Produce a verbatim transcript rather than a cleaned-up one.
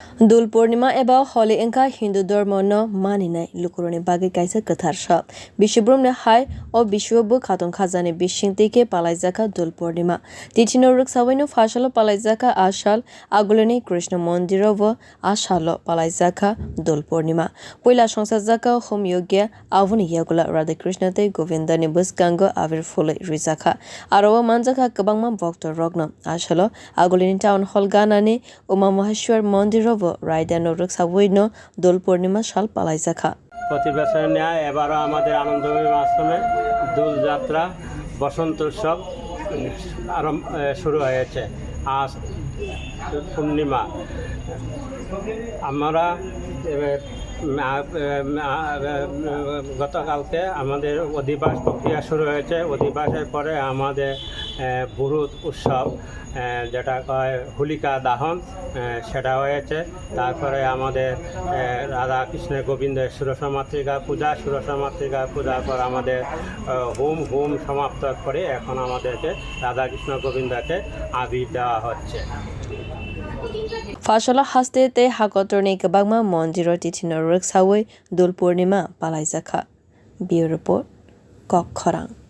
Dul Purnima eba Holi wngkha Hindu dhormo no maninai lukurokni bagwi kaisa kwthar sal. Bisi brumni hai o bisio bwkha tong khajani bisingtwi khe palaijakha Dul Purnima. Tithino rwksawino phasalo palaijakha a sal, agulini Krishna mondiro bo a salo palaijakha Dul Purnima. Puila songsajakha Hom Yogya, aboni yagulo Radha Krishna tei Govindani bwskango abir phulwi rijakha. Aro o manjakha kwbangma boktorokno. A salo agulini town hall ganani Uma Maheshwar mondiro bo raidano rwksawino Dul Purnima sal palaijakha. প্রতি বছর ন্যায় এবারও আমাদের আনন্দভূমি আশ্রমে দোল যাত্রা, বসন্ত উৎসব আরম্ভ, এ, শুরু হয়েছে। আজ পূর্ণিমা। আমরা, এ, মা-, এ, মা-, এ, গতকালকে আমাদের অধিবাস প্রক্রিয়া শুরু হয়েছে। অধিবাসের পরে আমাদের, এ, বুরুত উৎসব, এ, যেটা কয় হোলিকা দাহন, এ, সেটা হয়েছে। তারপরে আমাদের, এ, রাধা কৃষ্ণ গোবিন্দ ষোড়শমাতৃকা পূজা, ষোড়শমাতৃকা পূজার পর আমাদের, এ, হোম, হোম সমাপ্ত করে এখন আমাদেরকে রাধা কৃষ্ণ গোবিন্দকে আবির দেওয়া হচ্ছে। Phasalo haste tei hakotorni kwbangma mondiro tithino rwksawi Dul Purnima palaijakha. Bureau Report, Kok Khorang.